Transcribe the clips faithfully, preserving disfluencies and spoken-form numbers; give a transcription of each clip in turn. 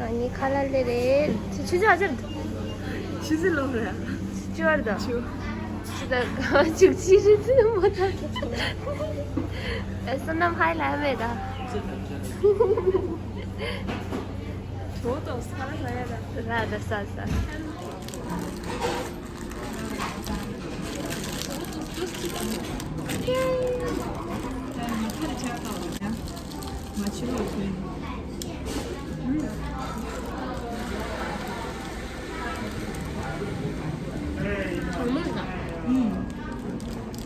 ཨ་ནི་ཁ་ལག་ལེ་རེད། ཆུ་ཆུ་ཆུ་ཨ་ཅར། ཆུ་ཚོད་ལོག་རེད། ཆུ་ཨར་ད། ཆུ། ཆུ་ད་ཆུ་ཆི་རི་ཚི་མོ་ད། ཨེ་སོ་ནམ་ཧའི་ལ་མེད་ད། ཇོ་ཏོ་ས་ལ་ཡ་ད། ར་ད་ས་ས། གྲང་མོ་དང་།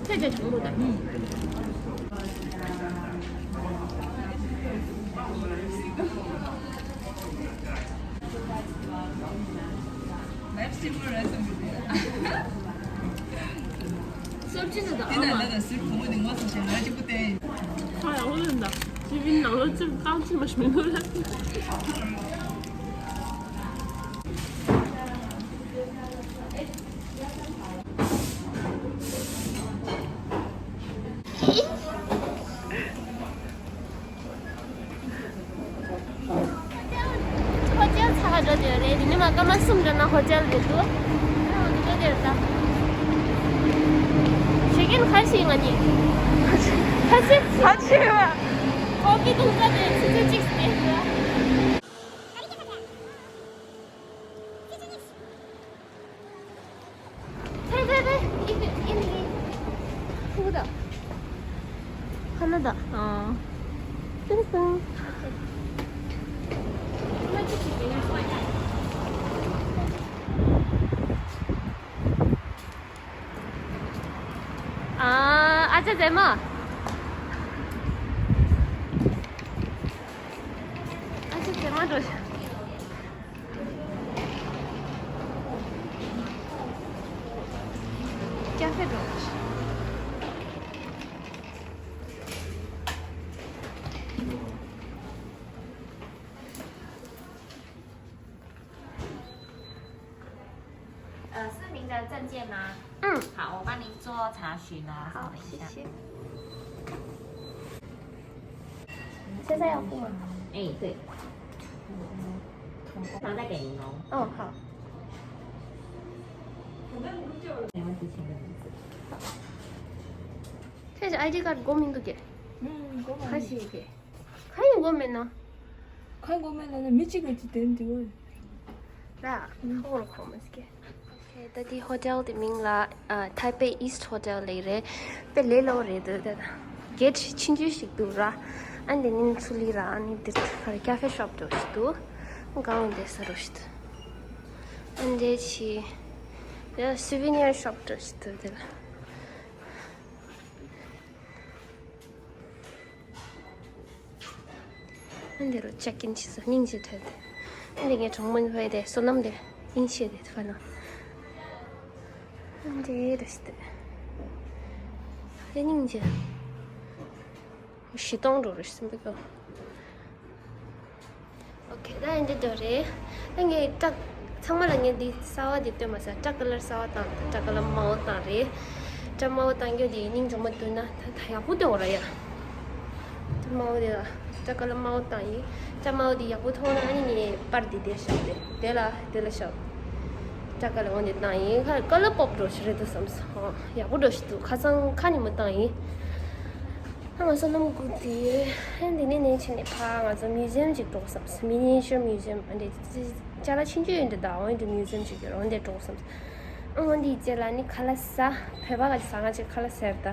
ཐད་ཀར་གྲང་མོ་དང་། སོར་ཆུ་ཚོད་དང་ཨ་མ། ཁ་ཡག་པོ་ལེན་ད། ཅི་བིན་ནང་ལོ་ཅི་རྐང་ཅི་མ་ཤི་མི་འདུག་ལ། ཧོ་ཊེལ་ཚ་ག་འགྲོ་དེ་རེད། དེ་ནི་མ་སྐར་མ་གསུམ་འགྲོ་ན་ཧོ་ཊེལ་རེད་འདུག་འགྲོ་དེ་རེད་ད། ཞེ་ཀན་ཁ་ཤི་ང་ནི། ཁ་ཤི་ཁ་ཤི་བ། ཁོ་གི་དུང་ས་དེ་ཆུ་ཚོད་གཅིག་སྟེ། ཕེ་ཕེ་ཕེ། ཨི་ཕེ་ཨི་ནི། ཧུ་ད། ཁ་ན་ད། ཨ། ཏིང་སང་། ཨ། ཨ་ཅག་མཛེས་མ། ཨ་ཅག་མཛེས་མ་འགྲོ་ཤག་ཀ་ཧྥེ་འགྲོ།呃，是您的证件吗？嗯。好，我帮您做查询哦。好，稍等一下。谢谢。现在要付吗？哎，对。通常再给您哦。嗯，好。没问题，请问名字。这是 I D card 国民的给。嗯，国民。还是给。 གང་ཡིན་གོ་མེད་ན། གང་གོ་མེད་ལ་ན་མི་གཅིག་གིས་ཅི་དེ་འདི་བོ། ར། ཧོ་རོ་ཁོ་མ་སྐྱེ། ད་དེ་ཧོ་ཊེལ་དེ་མིང་ལ་ཨ། Taipei East Hotel ལབ་རེད། དཔེ་ལས་སླ་པོ་རེད་འདུག་ད་གེ་ཊི་ཆུང་ཆུང་ཞིག་འདུག་ར། ཨ་འདི་ནི་ཚུར་ལི་ར། ཨ་ནི་འདིར་ཁ་ལ་ཀ་ཧྥེ་ཤོབ་འདྲ་ཞིག་འདུག་གང་འདི་ས་རོ་ཞིག་འདུག་ཨ་འདི་ཆི། ཡ་སུ་ཝི་ནི་ཡར་ཤོབ་འདྲ་ཞིག་འདུག་འདི་ལ། ཨ་འདི་རུ་ཅེག་ཨིན་བྱེད་ས་སྙིང་རྗེ་ཐལ་ཏེ། ཨ་འདི་ངས་གྲོགས་མོ་ཕ་ཡི་དེ་བསོད་ནམས་དེ་ཨིན་ཤེས་དེ་ཕ་ན། ཨ་འདི་རུ་ཤི་དེ། དེ་སྙིང་རྗེ། བཞི་སྟོང་འགྲོ་རུ་ཤི་སིམ་པ་གོ། ཨོ་ཁེ། ད་ཨེ་འདྲ་འདྲ་རེད། ད་ངས་སྐྲ་ཚང་མ་ལ་ངས་འདི་གསར་པ་འདི་སྟོན་མ་ཟེར། སྐྲ་ཀ་ལར་གསར་པ་བཏང་། སྐྲ་ཀ་ལར་དམར་པོ་བཏང་རེད། སྐྲ་དམར་པོ་བཏང་རྒྱུ་འདི་སྙིང་རྗེ་མོ་འདུག་ན་ད་ད་ཡག་པོ་འདུག་ར་ཡ། སྐྲ་དམར་པོ་འདི་ལ་སྐྲ་ཀ་ལར་དམར་པོ་བཏང་ཡིན། སྐྲ་དམར་པོ་འདི་ཡག་པོ་མཐོང་ན་ཨ་ནི་ངས་པར་འདི་དེ་བཞག་དེ་དེ་ལ་དེ་ལ་བཞག་སྐྲ་ཀ་ལར་འོ་འདི་བཏང་ཡིན། ཁ་ཀ་ལར་པོབ་འགྲོ་ཞིག་རེད་འདུག་བསམ་སོང་། ཡག་པོ་འགྲོ་ཞིག་འདུག་ཁ་སང་ཁ་ཉིན་མོ་བཏང་ཡིན། ཨ་ང་བསོད་ནམས་སྒོ་དེ། ཨ་འདི་ནས་ནས་ཕྱིན་ནས་ཕ་ང་ཚོ་མིའུ་ཛི་ཡམ་ཅིག་འགྲོ་བསམ། མི་ནི་ཨེ་ཅར་མིའུ་ཛི་ཡམ། ཨ་འདི་ཅ་ལག་ཆུང་ཆུང་ཡོད་འདི་ད། འོ་འདི་མིའུ་ཛི་ཡམ་ཅིག་ཡོད་རེད། འོ་འདི་འགྲོ་བསམ། ཨ་འོ་འདི་རྗེས་ལ་ནི་ཁ་ལག་ཟ། བོད་པ་ག་ཅིག་ཟ་ང་ཅིག་ཁ་ལག་ཟེར་ད།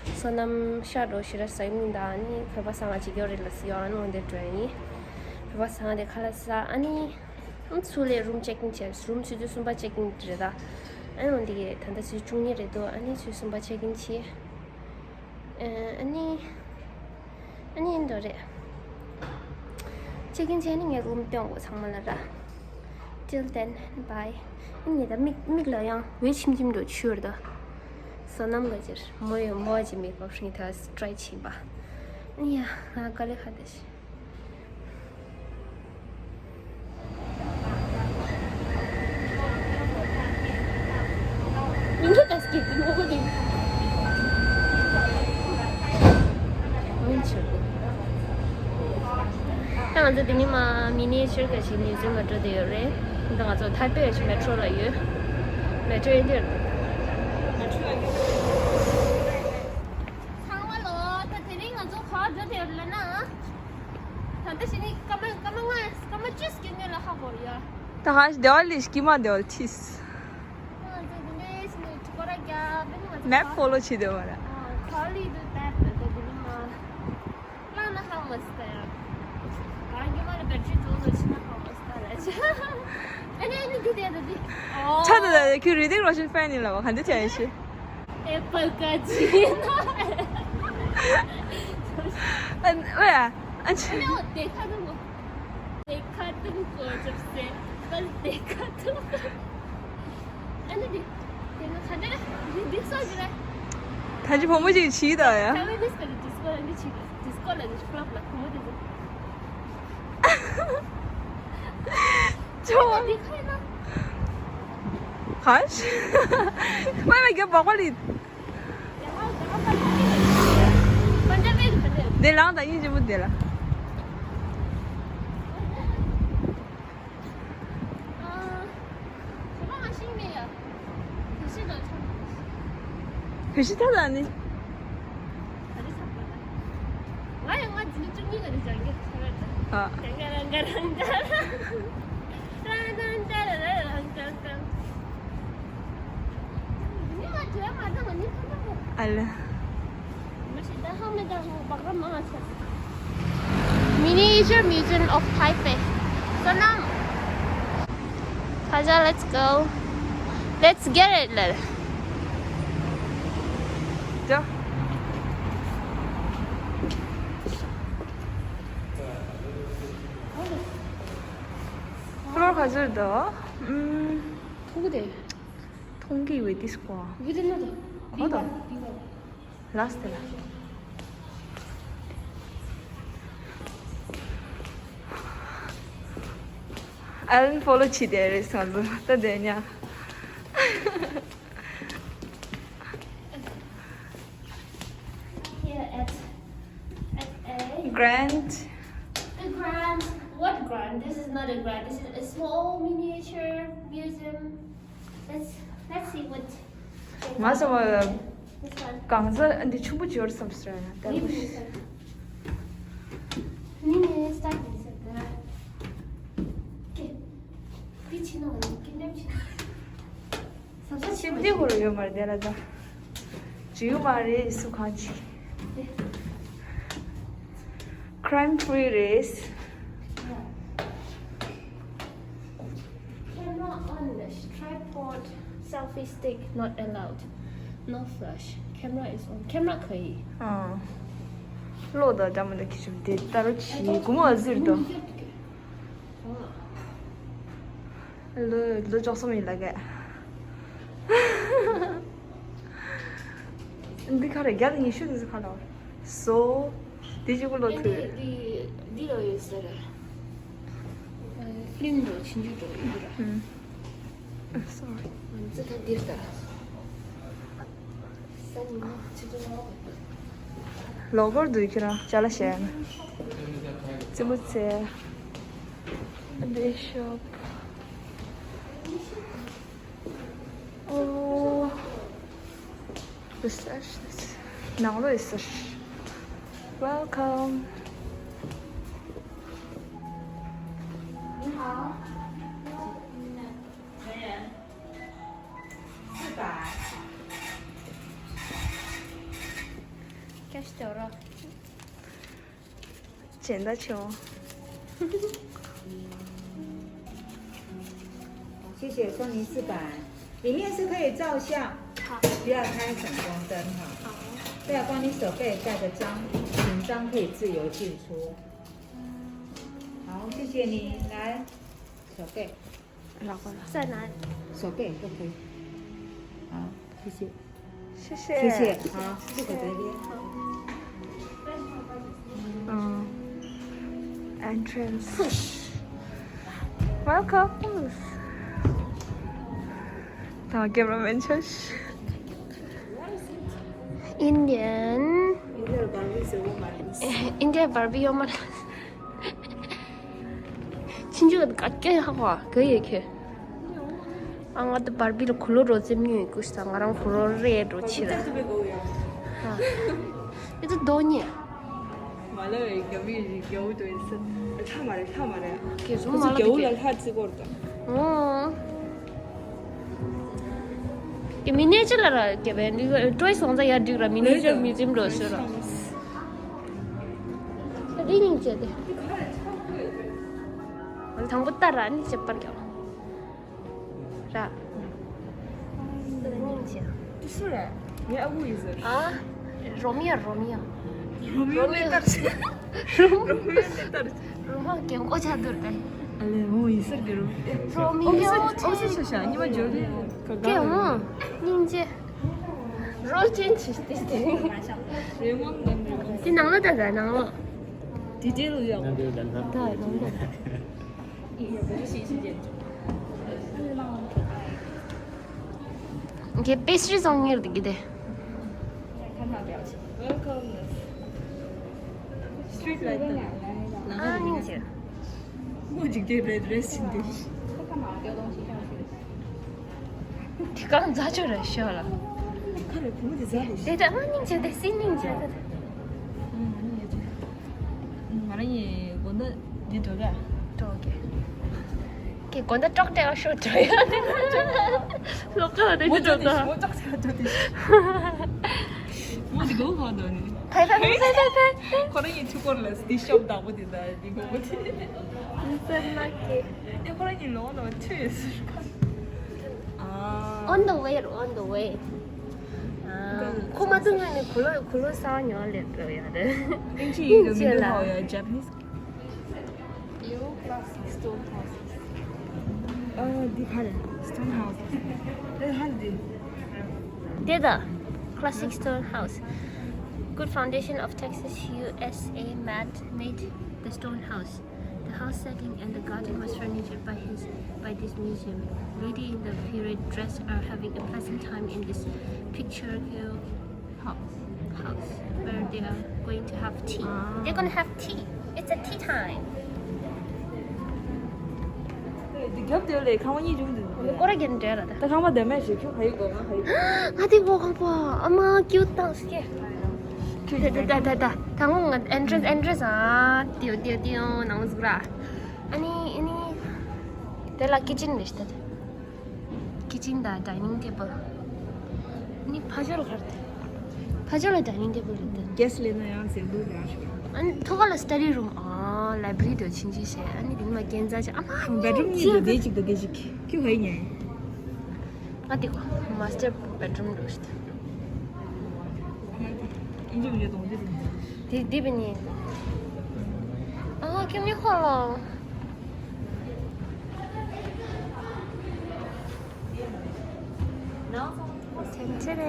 བསོད་ནམས་ཤ་འགྲོ་ཞེ་དྲག་ཟ་གི་མིན་ད། ཨ་ནི་བོད་པ་ཟ་ང་ཅིག་ཡོད་རེད་ལ་ཟེར་ཡོད། ཨ་ནི་འོ་འདི་འགྲོ་ཡིན། བོད་པ་ཟ་ང་དེ་ཁ་ལག་ཟ། ཨ་ནི་ཨ་ཚུར་ལས་རུམ་ཅེག་ཨིན་བྱས། རུམ་ཆུ་ཚོད་གསུམ་པ་ཅེག་ཨིན་རེད་ད། ཨ་ནི་འོ་འདི་གི་ད་ལྟ་ཆུ་ཚོད་བཅུ་གཉིས་རེད་འདུག་ཨ་ནི་ཆུ་ཚོད་གསུམ་པ་ཅེག་ཨིན་བྱས། ཨ་ནི། ཨ་ནི་འདི་རེད། ཅེག་ཨིན་བྱས་ནི་ངས་རུམ་སྟོན་དགོས་ཚང་མ་ལ་ར། Till then, bye. ཨ་ནི་ད་མིག་མིག་ལ་ཡང་འོད་ཆེམ་ཆེམ་འགྲོ་ཆུ་ཡོད་རེད་ད། བསོད་ནམས་ག་ཅིར་མོ་ཡོད་མོ་ཅི་མེད་པ་ཧྲིང་ཐ་ཊི་རའི་བྱེད་པ། ཨ་ནི་ཡ་ང་དཀའ་ལས་ཁག་ད་ཤི། ད་ང་ ང་ཚོ་དེ་ནི་མ་མི་ནི་ཆར་ག་ཞིག་མིའུ་ཛི་ཡམ་ལ་འགྲོ་བསྡད་ཡོད་རེད། ད་ང་ཚོ་ཐའེ་པེ་ཞིག་མེ་ཊོ་ལ་ཡོད། མེ་ཊོ་ཡིན་དེར། ཚང་མ་ལོ། ད་དེ་རིང་ང་ཚོ་ག་པར་འགྲོ་བསྡད་ཡོད་ལབ་ན། ད་ལྟ་ཞིག་ནི་སྐར་མ་སྐར་མ་ལྔ་སྐར་མ་བཅུ་སྐྱེལ་ཉོ་ལ་ཧ་གོ་ཡ། ད་ཧ་ཤི་དེ་བ་ལི་ཤི་མ་དེ་བ་ཐིས། ང་ཚོ་དེ་འདྲའི་ཞིག་ནི་ཁོ་ར་རྒྱ་བེ་ནི་ང་ཚོ་མེབ་ཕོ་ལོ་བྱེད་བསྡད་པ་རེད། ཨ། ག་ལི་དུ་ཏེབ་ལ་ད་དེ་རིང་མ། ལ་ན་ཧ་མ་སི་ད་ཡ། རང་གི་མ་ལ་བེ་ཊི་རི་རྫོགས་ལ་ཕྱིན་ན་ཧ་མ་སི་ད་ལ་ཆ། ཨ་ནི་ཨ་ནི་འདི་དེ་ད་འདི། ཨོ། ཆ་ད་ད་ཁྱོད་རི་ཏིག་རོ་ཤན་ཕེན་ཡིན་ལ་བ་ག་འདི་ཆ་ཡིན་ཤི། ཨེ་པལ་ཀ་ཅི་ན། ཨ་ཨ་ཨ་ཆ། ཨ་ནི་ཨོ་དེ་ཁ་དུ་མོ། དེ་ཁ་དུ་མོ་གོ་ཅབ་སེ། པལ་དེ་ཁ་དུ་མོ། ཨ་ནི་འདི། དེ་ནི་ཁ་འདི་ར། འདི་འདི་སོ་ཅི་ར། ད་ཅི་བུ་མོ་ཅིག་བྱིས་ད་ཡ། ཁ་བའི་ཌིས་ཀོ་ལ་འདི་བྱིས། ཌིས་ཀོ་ལ་འདི་ཀླབ་ལ་བུ་མོ་དེ་ཚོ། ཅོ། འདི་ཁ་ཡིན་ན། ག་ཤི། མ་མ་རྒྱབ་བག་པ་ལི། འདི་ལང་དང་ཡིན་ཅི་མོ་དེ་ལ། བོད་ཤི་ཐ་ལ་ནི། ཨ། ཨ་ལ། Miniature Museum of Taipei. So now, Kaja, let's go. Let's get it. ལ། ཅོ། ཁོ་རང་ག་ཚོད་འདུག་ཨུམ། ཐུག་དེ། མཐོང་གི་ཡོད་དེ་སྐོར། ཡོད་དེ་ན་དེ། གོ་དང་། ལ་སྟེ་ལ། ཨ་ལན་ཕོ་ལོ་བྱེད་དེ་རེད་སོང་ཙང་ད་དེ་ཉ། Here at, at a Grand. The grand, what grand? This is not a grand. This is a small miniature museum. Let's, let's see what they ང་ཚོ་have. This one. གང་ཚ་འདི་ཆུང་པོ་ཅིག་ཡོད་བསམ་སོང་ཡ། ད་ནི་ནི་ས་ནི་ནི་ནི་ས་ནི་ས་ད། ཀེ། འདི་ཕྱི་ནང་ནི་ཀེ་ནེམ་ཕྱི་ནང་། ས་ས་ཆེ་མ་འདི་ཧོ་རུ་ཡོད་མ་རེད་དེ་ལ་ད། ཇུ་མ་རེད་སུ་གང་ཅི། Crime free རེད། Camera on, tripod, selfie stick not allowed. No flash. Camera is on. Camera 可以。 ཨང་། ལོ་ད་ད་མ་ད་ཁྱི་ཆུ་དེ་ད་རུ་ཆི་གུ་མ་ཟིར་དོ། ལོ་ལོ་ཅོག་སོ་མི་ལ་ག་འདི་ག་རེ་བརྒྱ་དང་ཉི་ཤུ་དེ་ཚོ་ག་ལ། སོ། དེ་གཅིག་པུ་ལོ་ཐུ། འདི་འདི་ལོ་ཡོད་ཟེར། ཕིལམ་འགྲོ་ཆིན་ཇུ་འགྲོ་ཡོད་ར། ཨུམ། Sorry. ང་ཚོ་ད་འདིར་ད། ས་ཉིན་ཆིན་ཇུ་ལོ། ལོ་གོར་དུ་ཁྱེད་རང་ཅ་ལག་བཤད་ན། རྩེད་མོ་རྩེ། འདི་ཤོབ། Oh, receptionist. ནང་ལོགས་reception. Welcome. 你好。成人。四百。Cash 掉了。 剪得球。谢谢，算你四百。里面是可以照相，好。不要开闪光灯哈。好。再来帮你手背盖个章，印章可以自由进出。好，谢谢你，来，手背。 在哪里？手背都可以。好，谢谢。谢谢。谢谢，好，入口这边。嗯，entrance。Welcome. Tamam, cameraman çalışıyor. Indian. Indian Barbie is a woman. Indian Barbie woman. ཁྱིམ་རྒྱུད་ག་སྐད་ཧ་གོ་ག་ཡོད་ཁྱོད། ཨ་ང་ད་བར་པི་ལ་གུ་ལོ་རོ་ཙེ་མྱོས་ཀུ་ཤ་ང་རང་གུ་ལོ་རེ་འགྲོ་ཆི་ར། ཨེ་ད་དོ་ཉེ། མ་ལ་རྒྱ་བི་རི་རྒྱ་བུ་དོ་ཡིན་ས། ལྷ་མ་རེད་ལྷ་མ་རེད། ཁྱེད་ཚོ་མ་ལ་རྒྱ་བུ་ལ་ལྷ་རྩི་གོར་དང་། ཨོ། ཀྱི་མི་ནེ་ཅར་ལ་ར་ཀྱི་བས་འདི་ཀྲོའི་སོང་ཙང་ཡར་འགྲིག་ར་མི་ནེ་ཅར་མིའུ་ཛིམ་འགྲོ་ཤོད་ར། ད་འདི་སྙིང་རྗེ་དེ། ང་དང་པོ་ལྟ་ར་ནི་ཅེ་པར་རྒྱག་ར། ད་སྙིང་རྗེ། དེ་སུ་རེད། ངའི་ཨ་ཁུ་ཡིན་ཟེར། ཨ། རོ་མི་ཡ་རོ་མི་ཡ། རོ་མི་ཡ་ལེ་ཏར། རོ་མི་ཡ་ལེ་ཏར། རོ་མ་རྒན་གོག་ཆགས་འདུག་རེད། ཨ་ལེ་འོ་ཡིན་ཟེར་གི་རོ། རོ་མི་ཡ་ཨོ་ཕི་སི་ཨོ་ཕི་སི་ཤ་ཤ་ཉི་མ་འབྱོར་དུས་ག་ག་ལ་ཡོད། སྙིང་རྗེ། རོལ་ཅན་ཆེ་སྟེ་སྟེ། རེ་མོང་ནམ་རེ་མོང་། དེ་ནང་ལ་ད་ད་ནང་ལ། དེ་དེ་ལ་ཡོད། ད་ནང་ལ། ངས་པེ་སི་ཊི་རི་བཟོ་ངེར་འདུག་གི་དེ། Welcome. Street light. ཨ་སྙིང་རྗེ། མོ་འཇིག་རྟེན་རེད་རེད་ཟིན་ཏེ། དེ་གང་མཛའ་ཆོས་རེད་ཤོད་ལ། ཁ་རེ་བུ་མོ་དེ་མཛའ་རེད། དེ་ད་ཨ་སྙིང་རྗེ་དེ་སྲིད་སྙིང་རྗེ་དེ། ང་རང་ཡི་དགོན་སྡེ་འདི་འགྲོ་ག་འགྲོ་གི། ཀྱི་དགོན་སྡེ་ཀྲོག་ཀྲེ་ཨ་ཤོ་འགྲོ་ཡ་དེ་ལོ་ཀ་བ་དེ་འགྲོ་ག་མོ་ཅག་ཚ་འགྲོ་དེ། མོ་དེ་གོ་གོ་འདོ་ནི། ཕའི་ཕའི་ཕའི་ཕའི་ཕའི། ཁོ་རང་ཡི་ཐུག་སྐོར་ལ་སྟི་ཤོབ་བདག་པོ་དེ་ད་ཡི་གོ་གོ་དེ། ཨིན་སར་ལ་ཀེ། ཨེ་ཁོ་རང་ཡི་ལོང་ལོང་ཐུ་ཡི་སུ་ཁ། On the way, on the way. ཁོ་མ་ཐུག་ན་ནི་གུ་ལོ་གུ་ལོ་ས་ཉོ་ལེ་པོ་ཡ་རེད། ཨིན་ཇི་ཡི་གི་མི་འདུག་ལ་ཡ་Japanese. Blue classic stone houses. ཨ་འདི་ག་རེད། Stone houses. ཨེ་ཧ་འདི། དེ་ད། Classic stone house. Good foundation of Texas U S A mat made the stone house. The house setting and the garden was furnished by his by this museum. Lady in the period dress are having a pleasant time in this picturesque house, house where they are going to have tea. They're gonna have tea. It's a tea time. འདི་རྒྱབ་དེ་ལས་ཁང་པ་གཉིས་བྱུང་འདུག་སྐོར་ར་རྒྱན་འདྲ་ལ་ད། ད་ཁང་པ་འདི་མེད་ཞིག་ཁྱོད་ཕ་ཡུལ་གོ་ང་ཕ་ཡུལ། ང་དེ་གོ་ཁང་པ་ཨ་མ་ཀྱུ་ཏང་སྐྱེ། ཁྱོད་ད་ད་ད་ད་ད་ད་ངོ་ང་entrance entrance ཨ་ཏིའོ་ཏིའོ་ཏིའོ་ནང་ཟུག་ར། ཨ་ནི་ཨ་ནི་དེ་ལ་kitchen རེད་ད། Kitchen དང་dining table. ནི་ཕ་ཇོ་ལ་གར་ཏེ། ཕ་ཇོ་ལ་dining table རེད་ཏེ། Guest སླེབས་ན་ཡང་ཟེར་འདུག་ཡང་ཞུ། ཨ་ནི་ཐོག་ཁ་ལ་study room ཨ་library དུ་ཕྱིན་ཅི་བྱས་ཨ་ནི་དེ་ནི་མ་རྒན་ཛ་ཅིག་ཨ་མ་bedroom གཉིས་འདུག་དེ་གཅིག་འདུག་དེ་གཅིག་ཁྱོད་ག་ཡིན་ཉན། ང་དེ་གོ་master bedroom འགྲོ་ཤི། ཨིན་ཇི་མི་ཇོ་དོང་དེ་རེད། དེ་དེ་བས་ནི། ཨ་ཁྱོད་མི་ཧོ་ལོ། ཐན་ཐན་ཐན།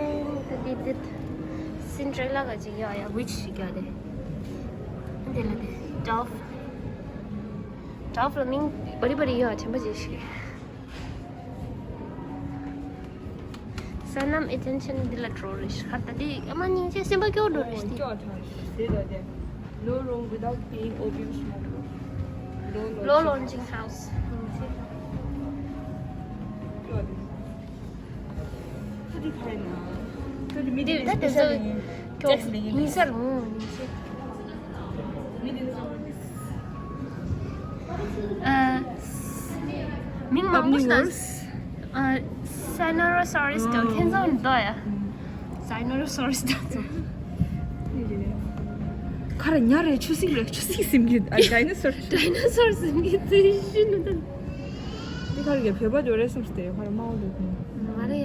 འདི་འདི་Cinderella ག་ཅིག་ཡོད་ཡ་witch ཞིག་ཡོད་དེ། འདི་ལ་དེ་Dove། Dove ལ་མིང་བ་རི་བ་རི་ཡོད་ཆེན་པོ་ཅིག་ཞིག་སོ་ནམ་attention འདི་ལ་འགྲོ་རེ་ཤ་ད་འདི་ཨ་མ་སྙིང་རྗེ་སེམས་པ་སྐྱོ་འགྲོ་རེ་ཤ་འདི། No room without paying opium smoker. Low launching house. འདི་ད་དེ་ཚོ་ཡིན་ས་རུང་ཡིན་ས། ཨ། མིང་མང་པོ་ཞིག་ད། ཨ། Sinorsaurus དང་ཁྱེད་ཚོ་འདོ་ཡ། Sinorsaurus དང་ཚོ། ཁ་ར་ཉ་རེ་ཆུ་སྲིན་རེ་ཆུ་སྲིན་ཟིན་གི་ཨ་dinosaur། Dinosaur ཟིན་གི་ཚེ་ཤི་ནི་དང་། འདི་ཁ་ར་གི་བོད་པ་འཇོ་རེ་སམ་སྟེ་ཁ་ར་མང་པོ་འདུག་མ་རེད་ཡ།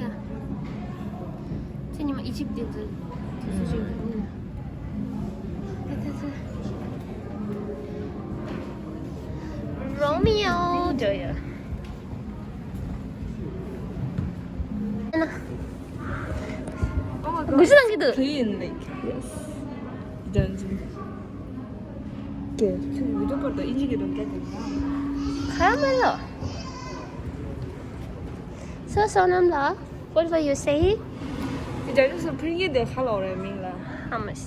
ཚེ་ཉི་མ་ཨི་ཇིབ་དེ་ཚོ་དེ་ཚོ་ཞིག་འདུག་ནི། Romeo འདྲ་ཡ། དགུ་ཤུ་ནང་གི་འདུག Clean, like, yes. Dungeon. Okay, so we don't put the engine in the ཁ་མ་ལོ། So, so ནམ་ལ། What were you saying? Dinosaur ཕྲུ་གུ་དེ་ཧ་ལོ་རེ་མིང་ལ། Hummus.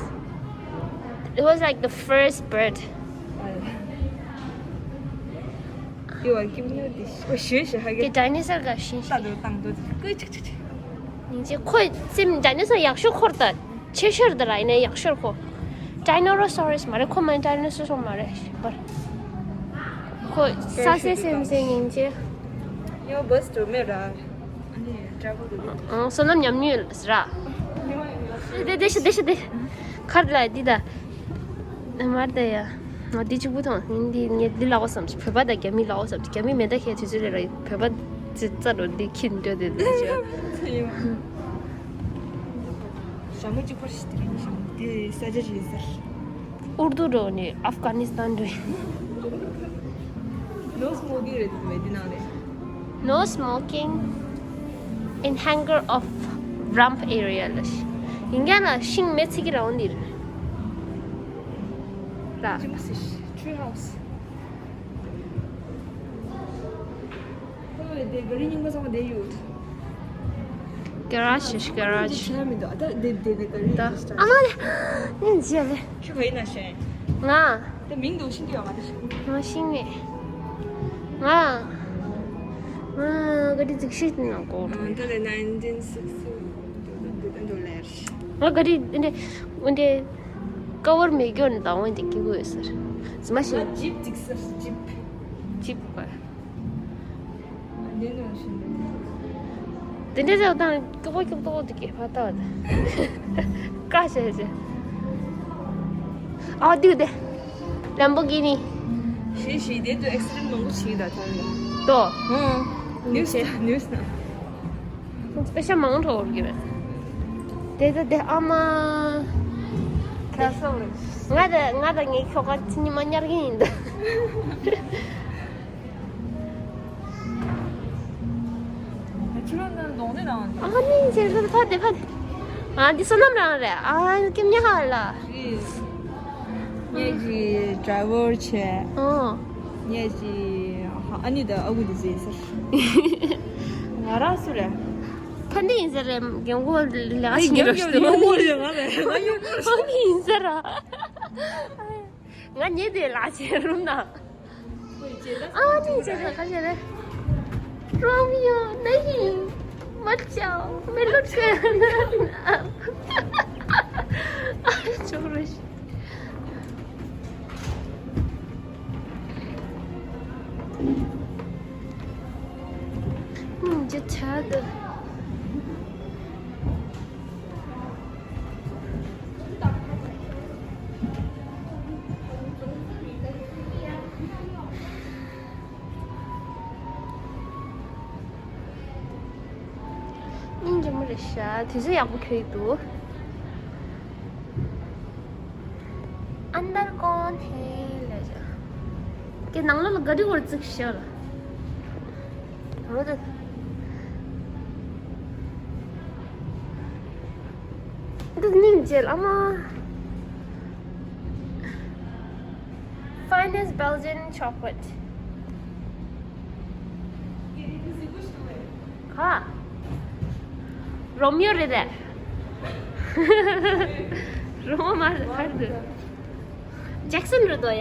It was like the first bird. ཨ། དེ་བ་ཀིམ་ཉོ་དེ་ཞོ་ཞོ་ཧ་གེ་ད་ཌའི་ནོ་སར་ག་ཤིང་ཤིང་། ད་དུ་བཏང་དུ་ཀུ་ཅིག་ཅིག་ཅིག་ཉིན་ཅིག་ཁོ་སེམས་ཌའི་ནོ་སར་ཡག་ཤོས་ཁོར་ད་ཆེ་ཤོར་ད་ར་ཡིན་ན་ཡག་ཤོས་ཁོ། ཌའི་ནོ་རོ་སོ་རི་སི་མ་རེད། ཁོ་མ་ཌའི་ནོ་སར་མ་རེད་པར། ཁོ་ས་སེ་སེམས་སེ་ཉིན་ཅིག་ཡོ་བས་ཏུ་མེ་ར། ཨང་བསོད་ནམས་ཉམས་མྱོང་ཡོད་ལ་ཟེར་ར། དེ་དེ་ཤི་དེ་ཤི་དེ། ཁར་ལ་འདི་ད། མར་དེ་ཡ། ང་འདི་གཅིག་པུ་མཐོང་། ཡིན་འདི་ངས་འདི་ལག་པ་བསམ་བོད་པ་དང་རྒྱ་མི་ལག་པ་བསམ་རྒྱ་མི་མེ་མདའ་ཁྱེར་དུས་ཚོད་ལས་ར་བོད་པ་ཙི་ཙ་རོ་འདི་ཁྱིམ་འགྲོ་དེ་འདི་ཅི། ཞྭ་མོ་གཅིག་པར་ཞིག་དེ་རིང་ཞིག་དེ་ས་ཆ་ཞིག་ཡིན་ས། ཨུར་དུ་འགྲོ་ནས་ཨབ་གྷ་ནི་སི་ཐན་འགྲོ། No smoking རེད་འདུག་མེད་འདི་ནང་ནས། No smoking in hangar of rump area ལ་ཤི། ཡིན་རྒྱ་ལ་ཤིང་མེ་ཚིག་གི་རང་འདིར། ལ། ཅི་མ་སི་ཤི་ཊི་རི་ཧའུ་སི། ཨོ་དེ་ག་རི་རྙིང་པ་ཚང་མ་དེ་ཡོད། ག་ར་ཤི་ཤི་ག་ར་ཤི། ཆ་མི་འདུག་ཨ་ད་དེ་དེ་དེ་ག་རི་ད་ཨ་མ་ལེ། ནི་འཇལ་ལེ། ཁྱོད་ག་ཡིན་ན་ཤེས། ང་། དེ་མིང་འདུག་ཤིང་གི་ཡོད་མ་དེ་ཤིང་། ང་ཤིང་མེད། ང་། ང་ག་དེ་ཅིག་ཤིག་ནང་གོ། ད་ལེ་ནའིན་ཊིན་སིག་སི་ང་ག་དེ་འདི་འདི་འདི་ཀ་བར་མེད་རྒྱུ་ནི་དང་འོན་ཏེ་སྐྱེ་དགོས་ཟེར། ཟི་མ་ཤེས། ཇིབ་ཅིག་ཟེར་ཇིབ། ཇིབ་པ། དེ་འདྲ་ཟེར་བ་དང་ཀྱོག་པོ་ཀྱོག་ཏོག་དེ་གས་ཕ་ཏག་ད། ཀ་བྱས་བྱས། ཨ་དུས་དེ། ལམ་བོ་གི་ནི། ཞེས་ཞེས་དེ་དུ་ཨེག་སི་ཌེན་མང་པོ་བྱས་ད་ཐར་ཡོད། ཏོ། ཧུང་། ནིའུ་སི་ནིའུ་སི་ན། དཔེ་ཆ་མང་དྲགས་འོར་གི་རེད། དེ་ད་དེ་ཨ་མ། ཁ་སང་ལ། ང་ད་ང་ད་ངའི་ཁྱོ་ག་ཚི་ཉི་མ་ཉར་གི་ཡིན་ད། ཁྱོད་རང་ནང་གདོང་ནས་ནང་འདི། ཨ་ནི་ཟེར་ཟེར་ཕ་དེ་ཕ་དེ། ཨ་འདི་བསོད་ནམས་རང་རེད། ཨ་ཀེམ་ཉ་ཧ་ལ། རེད། ངས་ཀྱི་ཌ་རའི་ཝར་བྱས། ཨོ། ངས་ཀྱི་ཨ་ནི་ད་ཨ་ཁུ་འདི་ཟེར་ཟེར། ང་རང་སུ་རེད། ཕ་འདི་ཡིན་ཟེར་རེད། རྒན་གོག་ལས་ཀ་བྱེད་མཁན་རེད། ཡོང་མོ་རེད་ང་རེད། ང་ཡོང་མོ་རེད། ཕ་འདི་ཡིན་ཟེར་ར། ང་ཉེ་དེ་ལ་བྱེད་རུང་ན། ཨ་ནི་བྱས་ན་ཁ་ཤས་རེད། རོ་མི་ཡོ་ནི་ཧིན་མ་ཅའོ་མེ་ལོ་ཁེ་ན། ཨ་ཅོ་རེ་ཤི། ཨུམ་ཇི་ཆ་དུ། སྙིང་རྗེ་མོ་རེད་ཤག་དུས་ཚོད་ཡག་པོ་འཁྱོལ་གྱི་འདུག་ཨན་དར་ཀོན་ཧེ་ལེ་ཇ། ཀྱེ་ནང་ལོགས་ལ་ག་དུས་བར་བཙུགས་ཤག་ལ། ནང་ལོགས་ད། འདི་སྙིང་རྗེ་ལ་མ། Finest Belgian chocolate. ག་རོ་མི་ཡོ་རེད་དེ། རོ་མ་མ་རེད་ག་རེ་འདུག་ཇེག་སན་རེད་དོ་ཡ།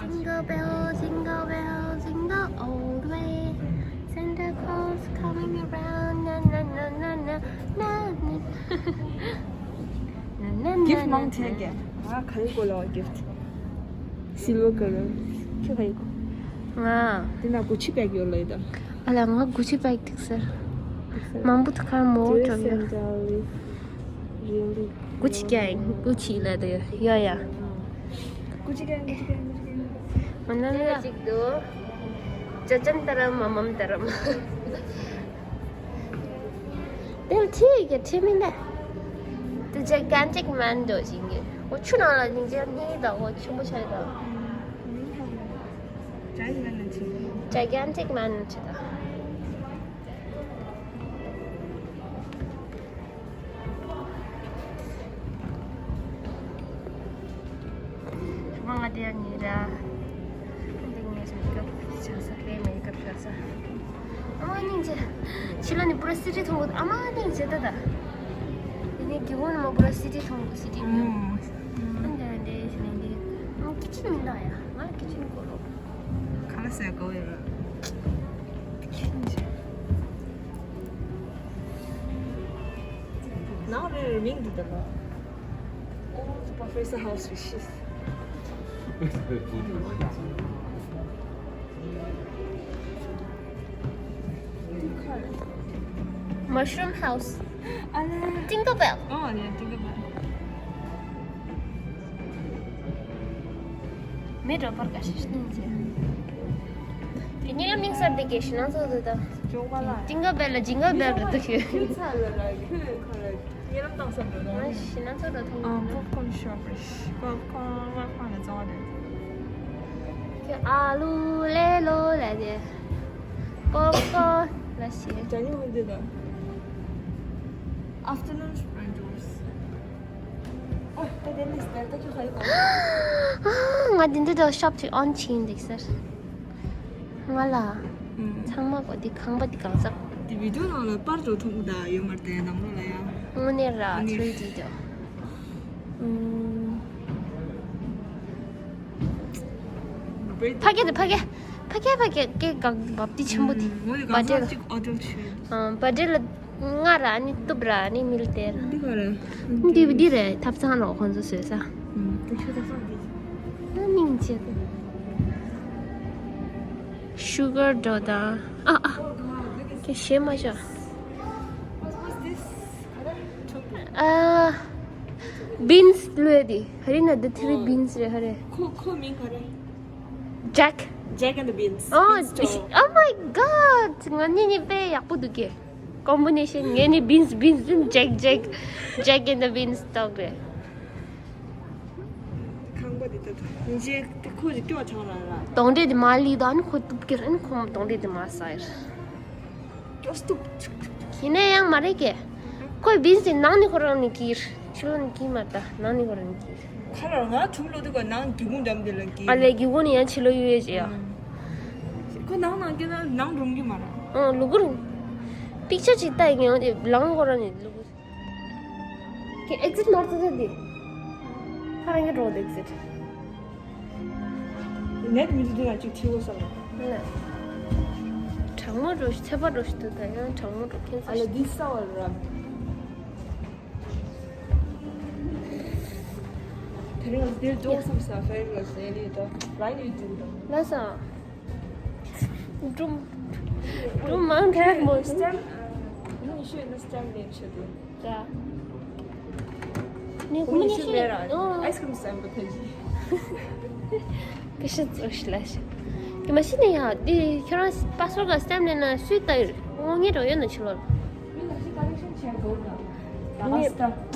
Jingle bell, jingle bell, jingle all the way. Santa Claus coming around, na na na na na na na. Gift མང་ཆེ་གི། ང་ག་རེ་དགོས་ལ་gift། Silver color. ཁྱོད་ག་རེ་དགོས། ང་། དེ་ན་Gucci bag ཡོད་ལ་ཡོད་ད། ཨ་ལ་ང་Gucci bag འདུག་ཟེར། མང་པོ་འདུག་གར་མོ་དྲོ་ཡོད། Gucci gang, Gucci ལ་དེ་ཡ་ཡ། Gucci gang, Gucci gang, Gucci gang. ང་ན་ལ་ཅིག་འདུག་ཅ་ཅན་ཏ་རམ་མ་མམ་ཏ་རམ། དེ་ལ་ཁྲིད་ཀྱི་ཁྲིད་མིན་ད། དེ་gigantic man འདྲ་ཞིག་གི། འོ་ཆུ་ནང་ལ་སྙིང་རྗེ་སྙིང་དང་འོ་ཆེན་པོ་ཆགས་དང་། Giant man ནི་ཆེ། Gigantic man ནི་ཆེ་དང་། ང་ང་དེ་ཡང་ཉེ་ར། འདི་ངས་མེ་ཀབ་བྱ་ས་ལས་མེ་ཀབ་བྱ་ས། ཨ་མ་སྙིང་རྗེ། ཕྱི་ལོ་ནི་པུ་ར་སི་ཊི་མཐོང་གི་ཨ་མ་སྙིང་རྗེ་ད་ད། འདི་ནི་ དེ་འོ་ན་མ་པོ་ར་སི་ཏི་མཐོང་གི་སི་ཏི་ཨོ། ཨ་འདྲ་འདྲ་ཞིག་ནས་འདི། ཨོ་ཀི་ཆེན་མི་འདུག་ཡ། ང་ཀི་ཆེན་གོ་རོ། ག་ལ་ཟེར་གོ་ཡ་ར། ནང་རེ་རེ་མིང་འདི་ལྟ་བ། ཨོ་ད་པོ་རོ་ཕེ་སར་ཧའུ་སི་རེད་ཤི། Mushroom House. ཨ་ལེ། Tinkerbell. ཨོ་ཨ་ལེ། Tinkerbell. མེ་འགྲོ་པར་ཀ་ཤི་ཤི་ནི་ཅེ། དེ་ཉིན་ལ་མིང་གསར་དེ་གས་ཤི་ན་ཚོ་དེ་ད། ཅོག་པ་ལ། Tinkerbell ལ་Jingle Bell རེད་འདུག་ཤི། ཁྱོད་ཚ་ལ་ར་ཁྱོད་ག་ར། ཉེ་ལམ་བཏང་བསམ་འགྲོ་ན། ང་ཤི་ན་ཚོ་འགྲོ་ཐུབ་ཨ། མི་འདུག Popcorn shop རེད། Popcorn Popcorn ལ་བཙོང་བ་རེད། ཁྱོད་ཨ་ལུ་ལེ་ལོ་ལ་དེ། Popcorn ལ་ཤི། ཇ་ཉི་མ་འདི་དང་། Afternoon Spring Juice. ཨོ་ད་དེ་ནི་སྟེར་ད་ཁྱོད་ཁ་ཡོད་ག་ང་དེ་འདི་དང་shop ཅིག་on བྱས་འདུག་ཟེར། ང་ལ། ཨུམ། ཚང་མ་གོ་འདི་ཁང་པ་འདི་གང་ཟག་དེ་བི་ཌིའོ་ནང་ལ་པར་འགྲོ་ཐུབ་ད་ཡོད་མ་རེད་དེ་ནང་ལོགས་ལ་ཡང་། དངོས་གནས་ར་དངོས་གནས། ཐྲི་ཌི་དོ། ཨུམ། ཕ་གི་དེ་ཕ་གི། ཕ་གི་ཕ་གི་སྐད་གང་བབ་དེ་ཆེན་པོ་དེ། ཨུམ། ངོ་དེ་གང་ཟག་གཅིག་ཨོ་ཌར་བྱས། ཨ་བར་ཌེ་ལ། ང་ར་ནི་གཏུབ་ར་ནི་མིལ་ཏེར། འདི་ག་རེད། འདི་འདི་རེད་ཐབ་ཚང་ལོ་ཁོང་ཚོ་བཟོས་ས། ཨུམ། ད་ཁྱོད་ཐབ་ཚང་འདི། ཨ་ནི་མི་བྱེད་དེ། Sugar dough དང་ཨ་ཨ། ཁྱོད་ཞེ་མ་ཤོག What's this? ག་རེ། ཨ། Beans བླུགས་དེ། ཧ་རི་ན་the three beans རེད་ཧ་རེ། ཁོ་ཁོ་མིང་ག་རེ། Jack Jack and the Beans. Oh, Beans store. Oh my god. ང་གཉིས་གཉིས་དཔེ་ཡག་པོ་འདུག་གས། Combination ངས་ནི་beans beans beans jack jack jack and the beans ཏོག་རེད། ཁང་པ་འདི་ལྟ་ཐུབ་ཉིན་ཅེ་དེ་ཁོ་ཅིག་སྐྱོ་ཆང་ར་ལ། གདོང་འདྲེ་དེ་མ་ལི་དང་ནི་ཁོ་གཏུབ་ཀྱི་ར་ནི་ཁོ་གདོང་འདྲེ་དེ་མ་ཟ་ཡར། སྐྱོ་སྟུབ། ཡིན་ན་ཡང་མ་རེད་གས། ཁོའི་beans དེ་ནང་ནི་ཁོ་རང་ནི་ཀིར། ཕྱི་ལོགས་ནི་ཀིར་མ་ད་ནང་ནི་ཁོ་རང་ནི་ཀིར། ཁ་ལ་ང་ཐུམ་ལོ་དེ་ག་ནང་སྒེའུ་ཁུང་འགྲམ་དེ་ལ་ཀིར། ཨ་ལས་སྒེའུ་ཁུང་ནི་ཡང་ཕྱི་ལོགས་ཡོད་ཅེ་ཡ། ཁོ་ནང་ནང་སྐྱེ་ན་ནང་རུམ་གྱི་མ་ར། ཨང་ལུ་གུ་རུ། པིག་ཅར་ཅིག་ལྟ་ཡིན་ཡང་དེ་ལང་ཁོ་རང་ནི་ལུ་གུ། ཁྱེད་exit མར་ཙི་ཙི་དེ། ཁ་རང་གི་འགྲོ་དེ་exit། ནད་མི་འདུག་དེ་ང་ཅིག་ཁྲིད་འོ་བསམ་ལ། ན། གྲང་མོ་འགྲོ་ཞིག་ཚད་པ་འགྲོ་ཞིག་འདུག་ད་ཡང་གྲང་མོ་འགྲོ་ཁྱེད་ཨ་ལ་འདི་ས་བ་ར། དེ་རིང་ང་འདིར་འགྲོ་བསམ་ས་ཧྥེ་རི་ལ་ཟེར་ནི་ད་ལ་ཡི་འདུག་ད། ལ་ས། སྒྲུང་། སྒྲུང་མང་ཐལ་མོ། སི་ཊེམ། ཨ་ནི་ཤོད་ན་སི་ཊེམ་ལེན་ཤོད་དེ། ད། ནི་ཁོ་མོ་ནི་ཤི་མེད་ར། ཨོ། ཨའི་སི་ཀྲིམ་ཟམ་པ་ཐལ་གྱི། ཀི་ཤི་ཙོ་ཤི་ལ་ཤི། ཀི་མ་ཤི་ནི་ཡ་འདི་ཁྱོད་རང་པ་སི་པོར་ག་སི་ཊེམ་ལེན་ན་སུས་ལྟ་ཡོད། ངོ་ངེད་འགྲོ་ཡོད་ན་ཕྱི་ལོགས། ནི་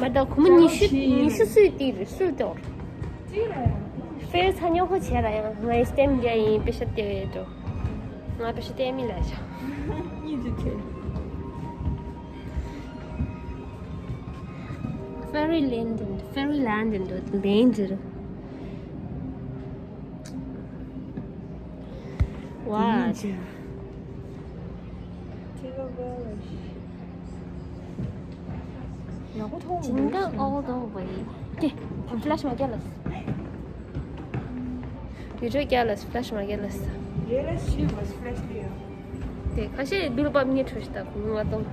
མ་ད་ཁོ་མོ་ཉི་ཤུ་ཉི་ཤུ་སུས་ལྟ་ཡོད་སུས་ལྟ་ཡོད། ཧྥེ་ཚ་ཉོ་ཁོ་བྱས་ར་ཡང་ངའི་སི་ཊེམ་རྒྱ་ཡིན་པེ་ཤ་སྟེར་བས་འགྲོ། ང་པེ་ཤ་སྟེར་མི་ལ་ཤ། གཉིས་དུ་ཐེ། Fairy Land and Fairy Land and Land. What? ཡག་པོ་མཐོང་མི་འདུག Jingle all the way. དེ། ཕ་ལ་ཤི་མ་རྒྱལ་ལ། བི་ཌིའོ་རྒྱལ་ལ་ཕ་ལ་ཤི་མ་རྒྱལ་ལ། རེ་ལ་ཤི་བ་ཕ་ལ་ཤི་ཡ། དེ་ཁ་ཤས་བིལ་བབ་ངས་ཁྲོ་ཤི་ད་གུང་ང་གཏོང་།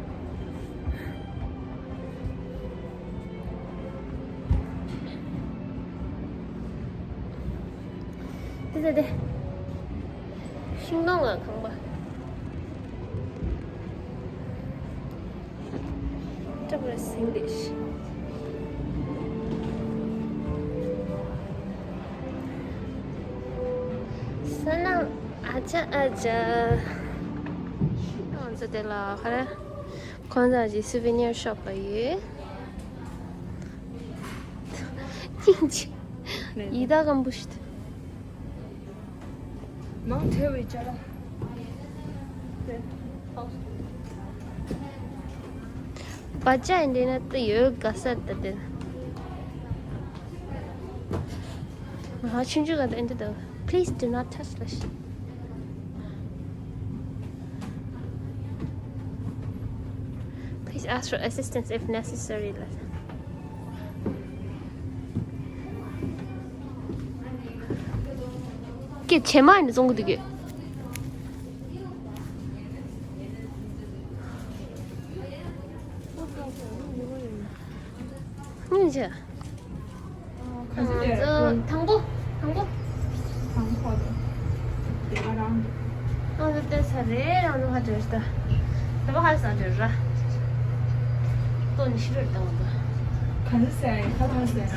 དེ་དེ་དེ། ཤིང་སྡོང་ང་ཁང་པ། Double English. Sana aja aja. ང་ཚོ་དེ་ལ་ཧ་ར། ཁོང་ཚང་གི་སུ་ཝེ་ནི་ཡར་ཤོབ་པ་ཡོད། སྙིང་རྗེ། ཡི་དྭགས་སྐམ་པོ་ཞིག་འདུག་མང་ཐོས་པའི་ཅ་ལག་བ་ཅ་ཡིན་དེ་ན་ཏི་ཡོད་ག་ས་ད་དེ། ང་ཆུང་ཆུང་ག་ད་ཨེ་འདི་ད། Please do not touch this. Please ask for assistance if necessary. ཆེ་མ་ཡིན་བཙོང་གི་འདུག་གི། སྙིང་རྗེ། ང་ཚོ་དང་པོ། དང་པོ། དང་པོ་དེ་ག་རང་། ང་ཚོ་བལྟས་ཚར་རེད། རང་ཚོ་ཧ་ཅང་ཞིག་ད། ད་པ་ཧ་སང་ཅོ་ར། ཏོ་ནི་ཤི་རོ་ད་བ་ད། ག་ཚོད་ཟེར་ཡིན། ཁ་ཚང་ཟེར།